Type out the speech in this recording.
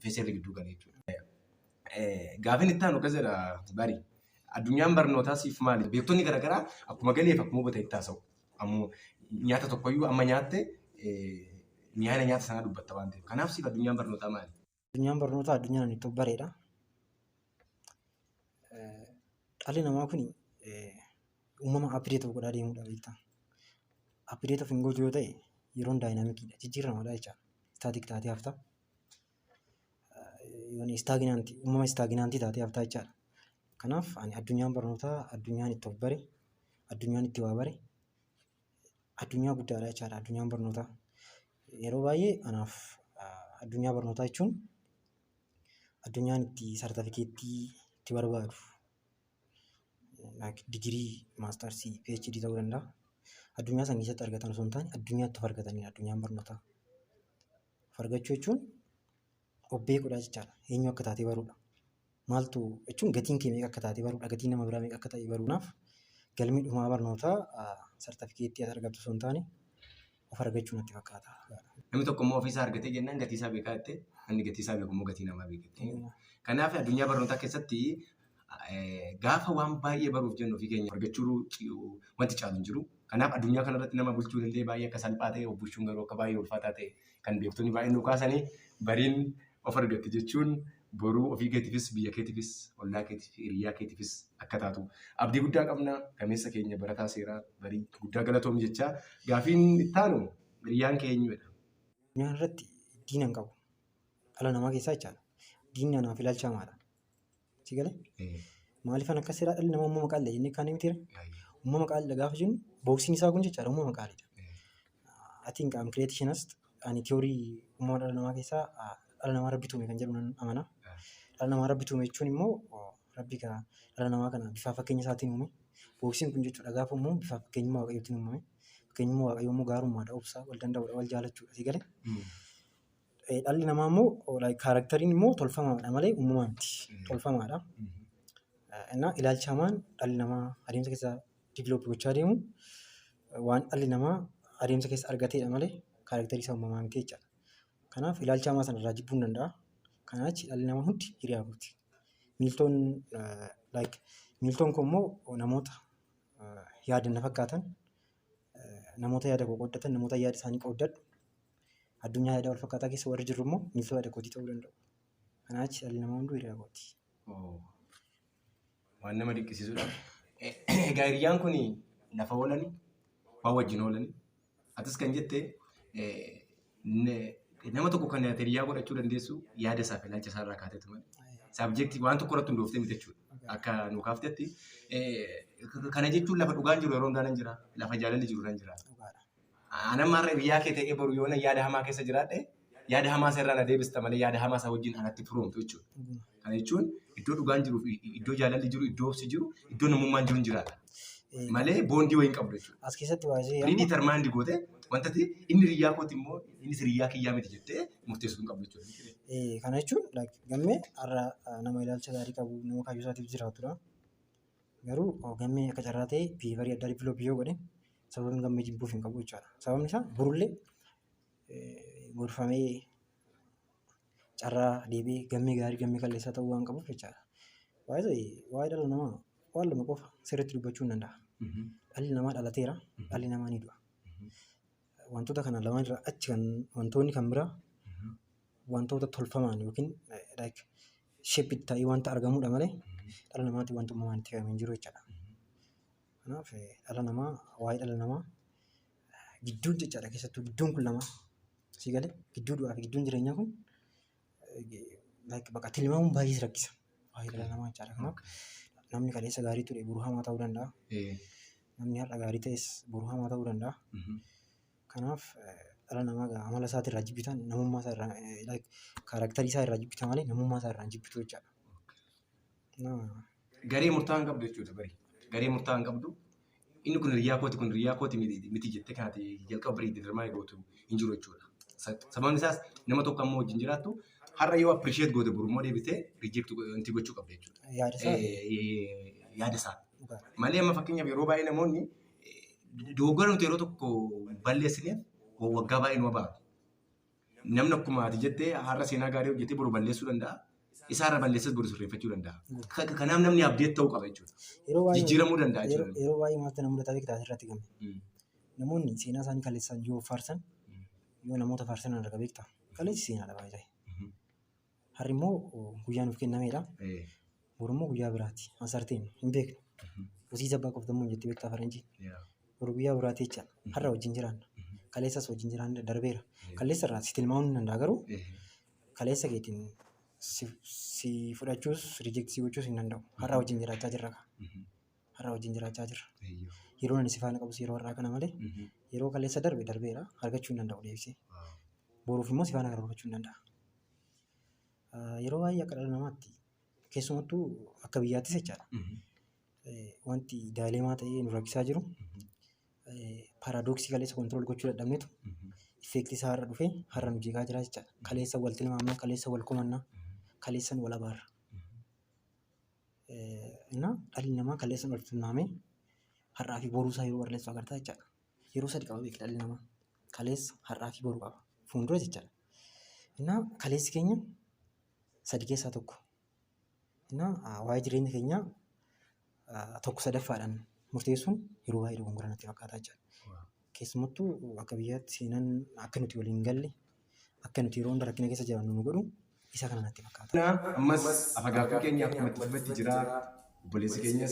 Dhufee seerri gidduu gala jechuudha. Gaafin itti aanu akkas jedha bari. Addunyaan barnootaa siif maali? Beektonni garaagaraa akkuma galeef akkuma hubatan itti haasa'u. Ammoo nyaata tokkoyyuu amma nyaatte mi'aana nyaata sanaa dubbatta waan ta'eef. Kanaaf siif addunyaan barnootaa maali? Addunyaan barnootaa addunyaan ani itti of bareedha. Dhalli namaa kun uumama update of godhaa deemudha beektaa. Update of hin gootu yoo ta'e yeroon dynamiciidha jijjiiramaadha jechaadha. Static taatee hafta. Yoon stagnantii uumama stagnantii taatee haftaa jechaadha. Kanaaf ani addunyaan barnootaa addunyaan itti of bare addunyaan itti waa bare addunyaa guddaadha jechaadha addunyaan barnootaa. Yeroo baay'ee anaaf addunyaa barnootaa jechuun addunyaan itti sartifikeettii itti barbaadu digirii, maastarsii, PhD ta'uu danda'a. Addunyaa sana keessatti argatan osoo hin taane addunyaa itti of argatanidha addunyaan barnootaa. Of argachuu jechuun of beekuudha jechaadha. Eenyu akka taate baruudha. Maaltu jechuun gatiin kee meeqa akka taate baruudha. Gatiin nama biraa meeqa akka ta'e baruudhaaf galmi dhumaa barnootaa sartifikeettii ati argattu osoo hin taane of argachuu natti fakkaata. Namni tokko immoo ofiisaa argatee jennaan gatii isaa beekaa jettee namni gatii isaa beeku immoo gatii namaa beeka jettee. Kanaaf addunyaa barnootaa keessatti gaafa waan baay'ee baruuf jennu ofii keenya argachuu wanti caalu hin jiru. Kanaaf addunyaa kanarratti nama bulchuun illee baay'ee akka salphaa ta'e of bulchuun garuu akka baay'ee ulfaataa ta'e kan beektonni baay'een nu kaasanii bariin of argatte jechuun boruu ofii keetiifis biyya keetiifis ollaa keetiif hiriyaa keetiifis akka taatu abdii guddaa qabna. Gameessa keenya barataa seeraa barii guddaa galatoomi jechaa gaafiin itti aanu hiriyaan kee eenyudha? Addunyaa irratti diina hin qabu. Dhala namaa keessaa jechaadha. Diinni anaaf ilaalcha hamaadha. Si galee? Maaliifan akkas jedhaa dhalli namaa uumama qaaliidha jennee kaanee mitiira? Uumama qaaliidha gaafa jennu boksiin isaa kun jechaadha uumama qaaliidha. I think I'm creationist. Ani tiyoorii uumama dhala namaa keessaa dhala namaa rabbitu uume kan jedhu nan amana. Dhala namaa rabbitu uume jechuun immoo rabbi dhala namaa kana bifaa fakkeenya isaatiin uume. Boksiin kun jechuudha gaafa uumamu bifaa fakkeenyummaa waaqayyootiin uumame. Fakkeenyummaa waaqayyoo immoo gaarummaadha, obsa, wal danda'uudha, wal jaalachuudha. Si galee? Dhalli namaa immoo characteriin immoo tolfamaadha malee uumamaa miti. Tolfamaadha. Innaa ilaalcha hamaan dhalli namaa adeemsa keessa develop gochaa deemu waan dhalli namaa adeemsa keessa argateedha malee characterii isaa uumamaa miti jechaadha. Kanaaf ilaalcha hamaa sana irraa jibbuu hin danda'a. Kanaa achi dhalli namaa hundi hiriyaa kooti. Miiltoon like miiltoon koo immoo namoota yaada na fakkaatan namoota yaada koo qooddatan namoota yaada isaanii qooddadhu addunyaa yaada wal fakkaataa keessa warri jirru immoo miiltoo yaada kootii ta'uu danda'u. Kanaa achi dhalli namaa hunduu hiriyaa kooti. Waan nama dinqisiisudha. Egaa hiriyyaan kun lafa oolani, waan wajjin oolani. Atis kan jette nama tokko kan ati hiriyyaa godhachuu dandeessu yaada isaa fi ilaalcha isaa irraa kaateetu malee. Subjectii waan tokko irratti hundooftee miti jechuudha. Akka nu kaaftetti kana jechuun lafa dhugaan jiru yeroo hundaa nan jira, lafa jaalalli jiru nan jira. Anamma har'a hiriyyaa kee ta'ee boru yoona yaada hamaa keessa jiraadhe yaada hamaa isa irraa na deebista malee yaada hamaa isaa wajjin anatti firoomtu jechuudha. Kana jechuun iddoo dhugaan jiru fi iddoo jaalalli jiru, iddoo obsi jiru, iddoo namummaan jiru hin jiraata. Malee bondii wayii hin qabdu jechuudha. As keessatti baay'ee amma Predetermined goote wanta ta'e inni hiriyyaa kooti immoo innis hiriyyaa kiyyaa miti jettee murteessuu hin qabdu jechuudha. Kana jechuun like gammee har'a nama ilaalcha gaarii qabu nama kaayyoo isaatiif jiraatudha. Garuu gammee akka carraa ta'e behaviorii addaa develop yoo godhe sababni gammee jibbuuf hin qabu jechaadha. Sababni isaa borullee gorfamee carraa deebi'ee gammee gaarii gammee kalleessaa ta'uu waan qabuuf jechaadha. Waa'ee dhala namaa waan lama qofa sirriitti dubbachuu hin danda'a. Dhalli namaa dhalateera, dhalli namaa ni du'a. Wantoota kana lamaan irraa achi kan wantoonni kan biraa wantoota tolfamaan yookiin like shaped ta'ee wanta argamudha malee dhala namaatiin wanti uumamaan itti ka'ame hin jiru jechaadha. Kanaaf dhala namaa waa'ee dhala namaa gidduun jechaadha keessattuu gidduun kun lama si galee gidduu du'aa fi gidduun jireenyaa kun like bakka tilmaamuun baay'ee si rakkisa. Waa'ee dhala namaa jechaadha. Kanaaf namni kaleessa gaarii ture boru hamaa ta'uu danda'a. Namni har'a gaarii ta'es boru hamaa ta'uu danda'a. Kanaaf dhala namaa egaa amala isaatii irraa jibbitan namummaa isaa irraa like characterii isaa irraa jibbita malee namummaa isaa irraa hin jibbitu jechaadha. Garee murtaa'aa hin qabdu jechuudha bari. Garee murtaa'aa hin qabdu. Inni kun hiriyaa kooti kun hiriyaa kooti miti jettee kan ati jalqaba predetermine gootu hin jiru jechuudha. Sababni isaas nama tokko amma wajjin jiraattu har'a yoo appreciate goote boru immoo deebitee reject wanti gochuu qabda jechuudha. Yaada isaa Yaada isaa. Malee amma fakkeenyaaf yeroo baay'ee namoonni dogoggora nuti yeroo tokko balleessineef waggaa baay'ee nu abaaru. Namni akkuma ati jettee har'a seenaa gaarii hojjetee boru balleessuu danda'a. Isaarra balleessas boru sirreeffachuu danda'a. Kanaaf namni update ta'uu qaba jechuudha. Yeroo baay'ee Jijjiiramuu danda'a jechuudha. Yeroo baay'ee maaltu na mudata beektaa asirratti gamme. Namoonni seenaa isaanii kaleessaan yoo faarsan, yoo namoota faarsan arga beektaa. Kaleessi seenaadha baay'ee. Har'i immoo guyyaa nuuf kennameedha. Boru immoo guyyaa biraati. Ansarteen hin beeknu. Hosiisa abbaa qoftammoo hin jetti beektaa faranjii. Boru guyyaa biraati jechaadha. Har'a wajjin jiraanna. Kaleessas wajjin jiraanna darbeera. Kaleessa irraa si tilmaamuu hin danda'a garuu kaleessa keetiin si fudhachuus reject si gochuus hin danda'u. Har'a wajjin jiraachaa jirra. Har'a wajjin jiraachaa jirra. Yeroo ani si faana qabus yeroo har'aa kana malee yeroo kaleessa darbe darbeera argachuu hin danda'u deebisee. Boruuf immoo si faana karoorfachuu hin danda'a. Yeroo baay'ee akka dhala namaatti keessumattuu akka biyyaattis jechaadha. Wanti dilemma ta'ee nu rakkisaa jiru paradox kaleessa control gochuu dadhabnetu effect isaa har'a dhufee har'a nu jeeqaa jira jechaadha. Kaleessa wal tilmaamna, kaleessa wal komanna, kaleessan wal abaarra. Innaa dhalli namaa kaleessan wal tilmaamee har'aa fi boruu isaa yeroo barreessu agartaa jechaadha. Yeroo sadi qaba beekta dhalli namaa. Kaleessa, har'aa fi boruu qaba. Fuuldura jechaadha. Innaa kaleessi keenya sadi keessaa tokko. Innaa waa'ee jireenya keenyaa tokko sadaffaadhaan murteessuun yeroo baay'ee dogongora natti fakkaata jechaadha. Keessumattuu akka biyyaatti seenaan akka nuti waliin galle, akka nuti yeroo hunda rakkina keessa jiraannu nu godhu isa kana natti fakkaata. Ammas afagaaffii keenya akkuma itti fufetti jira. Obboleessi keenyas